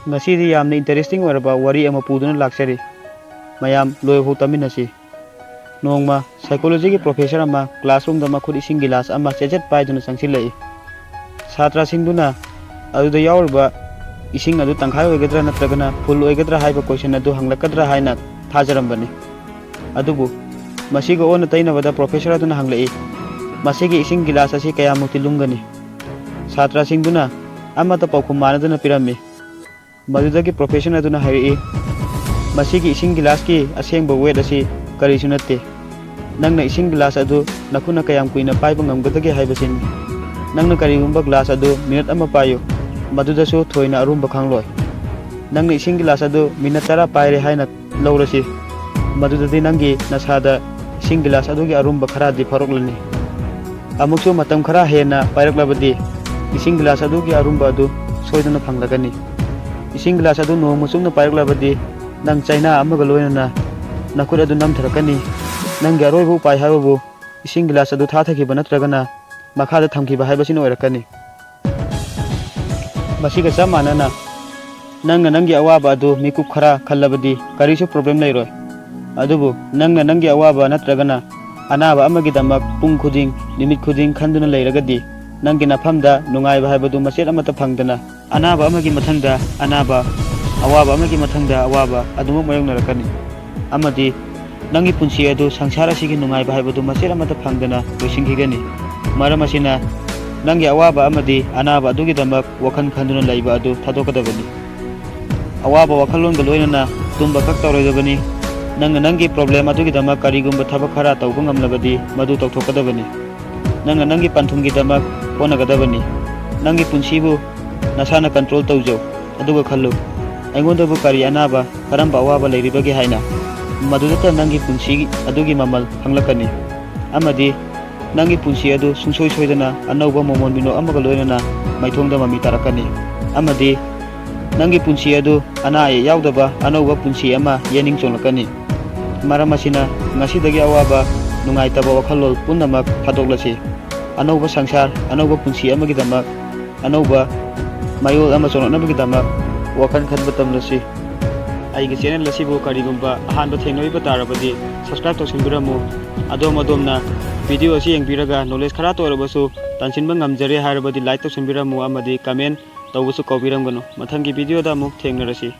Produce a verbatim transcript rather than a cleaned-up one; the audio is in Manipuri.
ꯉꯁꯤꯗꯤ ꯌꯥꯝꯅ interesting ꯑꯣꯏꯔꯕ ꯋꯥꯔꯤ ꯑꯃ ꯄꯨꯗꯨꯅ ꯂꯥꯛꯆꯔꯤ꯫ ꯃꯌꯥꯝ ꯂꯣꯏꯕꯐꯥꯎ ꯇꯥꯃꯤꯟꯅꯁꯤ꯫ ꯅꯣꯡꯃ psychologyꯒꯤ professor ꯑꯃ classroomꯗ ꯃꯈꯨꯠ ꯏꯁꯤꯡ ꯒꯤꯂꯥꯁ ꯑꯃ ꯆꯦꯠ ꯆꯦꯠ ꯄꯥꯏꯗꯨꯅ ꯆꯪꯁꯤꯜꯂꯛꯏ꯫ ꯁꯥꯇ꯭ꯔꯁꯤꯡꯗꯨꯅ ꯑꯗꯨꯗ ꯌꯥꯎꯔꯤꯕ ꯏꯁꯤꯡ ꯑꯗꯨ ꯇꯪꯈꯥꯏ ꯑꯣꯏꯒꯗ꯭ꯔꯥ ꯅꯠꯇ꯭ꯔꯒꯅ full ꯑꯣꯏꯒꯗ꯭ꯔꯥ ꯍꯥꯏꯕ question ꯑꯗꯨ ꯍꯪꯂꯛꯀꯗ꯭ꯔꯥ ꯍꯥꯏꯅ ꯊꯥꯖꯔꯝꯕꯅꯤ꯫ ꯑꯗꯨꯕꯨ ꯃꯁꯤꯒ ꯑꯣꯟꯅ ꯇꯩꯅꯕꯗ professor ꯑꯗꯨꯅ ꯍꯪꯂꯛꯏ, "ꯃꯁꯤꯒꯤ ꯏꯁꯤꯡ ꯒꯤꯂꯥꯁ ꯑꯁꯤ ꯀꯌꯥꯃꯨꯛꯇꯤ ꯂꯨꯝꯒꯅꯤ?" ꯁꯥꯇ꯭ꯔꯁꯤꯡꯗꯨꯅ ꯑꯃꯠꯇ ꯄꯥꯎꯈꯨꯝ ꯃꯥꯟꯅꯗꯅ ꯄꯤꯔꯝꯃꯤ꯫ ꯃꯗꯨꯗꯒꯤ professor ꯑꯗꯨꯅ ꯍꯥꯏꯔꯛꯏ, "ꯃꯁꯤꯒꯤ ꯏꯁꯤꯡ ꯒꯤꯂꯥꯁꯀꯤ ꯑꯁꯦꯡꯕ weight ꯑꯁꯤ ꯀꯔꯤꯁꯨ ꯅꯠꯇꯦ꯫ ꯅꯪꯅ ꯏꯁꯤꯡ ꯒꯤꯂꯥꯁ ꯑꯗꯨ ꯅꯈꯨꯠꯅ ꯀꯌꯥꯝ ꯀꯨꯏꯅ ꯄꯥꯏꯕ ꯉꯝꯒꯗꯒꯦ ꯍꯥꯏꯕꯁꯤꯅꯤ꯫ ꯅꯪꯅ ꯀꯔꯤꯒꯨꯝꯕ ꯒꯤꯂꯥꯁ ꯑꯗꯨ minute ꯑꯃ ꯄꯥꯏꯌꯨ, ꯃꯗꯨꯗꯁꯨ ꯊꯣꯏꯅ ꯑꯔꯨꯝꯕ ꯈꯪꯂꯣꯏ꯫ ꯅꯪꯅ ꯏꯁꯤꯡ ꯒꯤꯂꯥꯁ ꯑꯗꯨ minute ꯇꯔꯥ ꯄꯥꯏꯔꯦ ꯍꯥꯏꯅ ꯂꯧꯔꯁꯤ, ꯃꯗꯨꯗꯗꯤ ꯅꯪꯒꯤ ꯅꯁꯥꯗ ꯏꯁꯤꯡ ꯒꯤꯂꯥꯁ ꯑꯗꯨꯒꯤ ꯑꯔꯨꯝꯕ ꯈꯔꯗꯤ ꯐꯥꯎꯔꯛꯂꯅꯤ꯫ ꯑꯃꯨꯛꯁꯨ ꯃꯇꯝ ꯈꯔ ꯍꯦꯟꯅ ꯄꯥꯏꯔꯛꯂꯕꯗꯤ ꯏꯁꯤꯡ ꯒꯤꯂꯥꯁ ꯑꯗꯨꯒꯤ ꯑꯔꯨꯝꯕ ꯑꯗꯨ ꯁꯣꯏꯗꯅ ꯐꯪꯂꯒꯅꯤ꯫ ꯏꯁꯤꯡ ꯒꯤꯂꯥꯁ ꯑꯗꯨ ꯅꯣꯡꯃ ꯆꯨꯞꯅ ꯄꯥꯏꯔꯛꯂꯕꯗꯤ ꯅꯪ ꯆꯩꯅꯥ ꯑꯃꯒ ꯂꯣꯏꯅꯅ ꯅꯈꯨꯠ ꯑꯗꯨ ꯅꯝꯊꯔꯛꯀꯅꯤ꯫ ꯅꯪꯒꯤ ꯑꯔꯣꯏꯕ ꯎꯄꯥꯏ ꯍꯥꯏꯕꯕꯨ ꯏꯁꯤꯡ ꯒꯤꯂꯥꯁ ꯑꯗꯨ ꯊꯥꯊꯈꯤꯕ ꯅꯠꯇ꯭ꯔꯒꯅ ꯃꯈꯥꯗ ꯊꯝꯈꯤꯕ ꯍꯥꯏꯕꯁꯤꯅ ꯑꯣꯏꯔꯛꯀꯅꯤ꯫ ꯃꯁꯤꯒ ꯆꯞ ꯃꯥꯟꯅꯅ ꯅꯪꯅ ꯅꯪꯒꯤ ꯑꯋꯥꯕ ꯑꯗꯨ ꯃꯤꯀꯨꯞ ꯈꯔ ꯈꯜꯂꯕꯗꯤ ꯀꯔꯤꯁꯨ problem ꯂꯩꯔꯣꯏ꯫ ꯑꯗꯨꯕꯨ ꯅꯪꯅ ꯅꯪꯒꯤ ꯑꯋꯥꯕ ꯅꯠꯇ꯭ꯔꯒꯅ ꯑꯅꯥꯕ ꯑꯃꯒꯤꯗꯃꯛ ꯄꯨꯡ ꯈꯨꯗꯤꯡ, ꯅꯨꯃꯤꯠ ꯈꯨꯗꯤꯡ ꯈꯟꯗꯨꯅ ꯂꯩꯔꯒꯗꯤ ꯅꯪꯒꯤ ꯅꯐꯝꯗ ꯅꯨꯡꯉꯥꯏꯕ ꯍꯥꯏꯕꯗꯨ ꯃꯆꯦꯠ ꯑꯃꯠꯇ ꯐꯪꯗꯅ ꯑꯅꯥꯕ ꯑꯃꯒꯤ ꯃꯊꯪꯗ ꯑꯅꯥꯕ, ꯑꯋꯥꯕ ꯑꯃꯒꯤ ꯃꯊꯪꯗ ꯑꯋꯥꯕ ꯑꯗꯨꯃꯛ ꯃꯥꯌꯣꯛꯅꯔꯛꯀꯅꯤ꯫ ꯑꯃꯗꯤ ꯅꯪꯒꯤ ꯄꯨꯟꯁꯤ ꯑꯗꯨ ꯁꯪꯁꯥꯔ ꯑꯁꯤꯒꯤ ꯅꯨꯡꯉꯥꯏꯕ ꯍꯥꯏꯕꯗꯨ ꯃꯆꯦꯠ ꯑꯃꯠꯇ ꯐꯪꯗꯅ ꯂꯣꯏꯁꯤꯟꯈꯤꯒꯅꯤ꯫ ꯃꯔꯝ ꯑꯁꯤꯅ ꯅꯪꯒꯤ ꯑꯋꯥꯕ ꯑꯃꯗꯤ ꯑꯅꯥꯕ ꯑꯗꯨꯒꯤꯗꯃꯛ ꯋꯥꯈꯜ ꯈꯟꯗꯨꯅ ꯂꯩꯕ ꯑꯗꯨ ꯊꯥꯗꯣꯛꯀꯗꯕꯅꯤ꯫ ꯑꯋꯥꯕ ꯋꯥꯈꯜꯂꯣꯟꯒ ꯂꯣꯏꯅꯅ ꯇꯨꯝꯕ ꯈꯛ ꯇꯧꯔꯣꯏꯗꯕꯅꯤ꯫ ꯅꯪꯅ ꯅꯪꯒꯤ problem ꯑꯗꯨꯒꯤꯗꯃꯛ ꯀꯔꯤꯒꯨꯝꯕ ꯊꯕꯛ ꯈꯔ ꯇꯧꯕ ꯉꯝꯂꯕꯗꯤ ꯃꯗꯨ ꯇꯧꯊꯣꯛꯀꯗꯕꯅꯤ꯫ ꯅꯪꯅ ꯅꯪꯒꯤ ꯄꯟꯊꯨꯡꯒꯤꯗꯃꯛ ꯍꯣꯠꯅꯒꯗꯕꯅꯤ꯫ ꯅꯪꯒꯤ ꯄꯨꯟꯁꯤꯕꯨ ꯅꯁꯥꯅ control ꯇꯧꯖꯧ꯫ ꯑꯗꯨꯒ ꯈꯜꯂꯨ, ꯑꯩꯉꯣꯟꯗꯕꯨ ꯀꯔꯤ ꯑꯅꯥꯕ, ꯀꯔꯝꯕ ꯑꯋꯥꯕ ꯂꯩꯔꯤꯕꯒꯦ ꯍꯥꯏꯅ꯫ ꯃꯗꯨꯗꯇ ꯅꯪꯒꯤ ꯄꯨꯟꯁꯤ ꯑꯗꯨꯒꯤ ꯃꯃꯜ ꯈꯪꯂꯛꯀꯅꯤ꯫ ꯑꯃꯗꯤ ꯅꯪꯒꯤ ꯄꯨꯟꯁꯤ ꯑꯗꯨ ꯁꯨꯡꯁꯣꯏ ꯁꯣꯏꯗꯅ ꯑꯅꯧꯕ ꯃꯃꯣꯟ ꯃꯤꯅꯣꯛ ꯑꯃꯒ ꯂꯣꯏꯅꯅ ꯃꯥꯏꯊꯣꯡꯗ ꯃꯃꯤ ꯇꯥꯔꯛꯀꯅꯤ꯫ ꯑꯃꯗꯤ ꯅꯪꯒꯤ ꯄꯨꯟꯁꯤ ꯑꯗꯨ ꯑꯅꯥ ꯑꯌꯦꯛ ꯌꯥꯎꯗꯕ ꯑꯅꯧꯕ ꯄꯨꯟꯁꯤ ꯑꯃ ꯌꯦꯅꯤꯡ ꯆꯣꯡꯂꯛꯀꯅꯤ꯫ ꯃꯔꯝ ꯑꯁꯤꯅ ꯉꯁꯤꯗꯒꯤ ꯑꯋꯥꯕ, ꯅꯨꯡꯉꯥꯏꯇꯕ ꯋꯥꯈꯜꯂꯣꯟ ꯄꯨꯝꯅꯃꯛ ꯊꯥꯗꯣꯛꯂꯁꯤ꯫ ꯑꯅꯧꯕ ꯁꯪꯁꯥꯔ, ꯑꯅꯧꯕ ꯄꯨꯟꯁꯤ ꯑꯃꯒꯤꯗꯃꯛ, ꯑꯅꯧꯕ ꯃꯌꯣꯜ ꯑꯃ ꯆꯣꯡꯂꯛꯅꯕꯒꯤꯗꯃꯛ ꯋꯥꯈꯜ ꯈꯟꯕ ꯇꯝꯂꯁꯤ꯫ ꯑꯩꯒꯤ ꯆꯦꯅꯦꯜ ꯑꯁꯤꯕꯨ ꯀꯔꯤꯒꯨꯝꯕ ꯑꯍꯥꯟꯕ ꯊꯦꯡꯅꯕꯤꯕ ꯇꯥꯔꯕꯗꯤ subscribe ꯇꯧꯁꯤꯟꯕꯤꯔꯝꯃꯨ꯫ ꯑꯗꯣꯝ ꯑꯗꯣꯝꯅ video ꯑꯁꯤ ꯌꯦꯡꯕꯤꯔꯒ knowledge ꯈꯔꯇ ꯑꯣꯏꯔꯕꯁꯨ ꯇꯥꯟꯁꯤꯟꯕ ꯉꯝꯖꯔꯦ ꯍꯥꯏꯔꯕꯗꯤ like ꯇꯧꯁꯤꯟꯕꯤꯔꯝꯃꯨ ꯑꯃꯗꯤ comment ꯇꯧꯕꯁꯨ ꯀꯥꯎꯕꯤꯔꯝꯒꯅꯨ꯫ ꯃꯊꯪꯒꯤ videoꯗ ꯑꯃꯨꯛ ꯊꯦꯡꯅꯔꯁꯤ꯫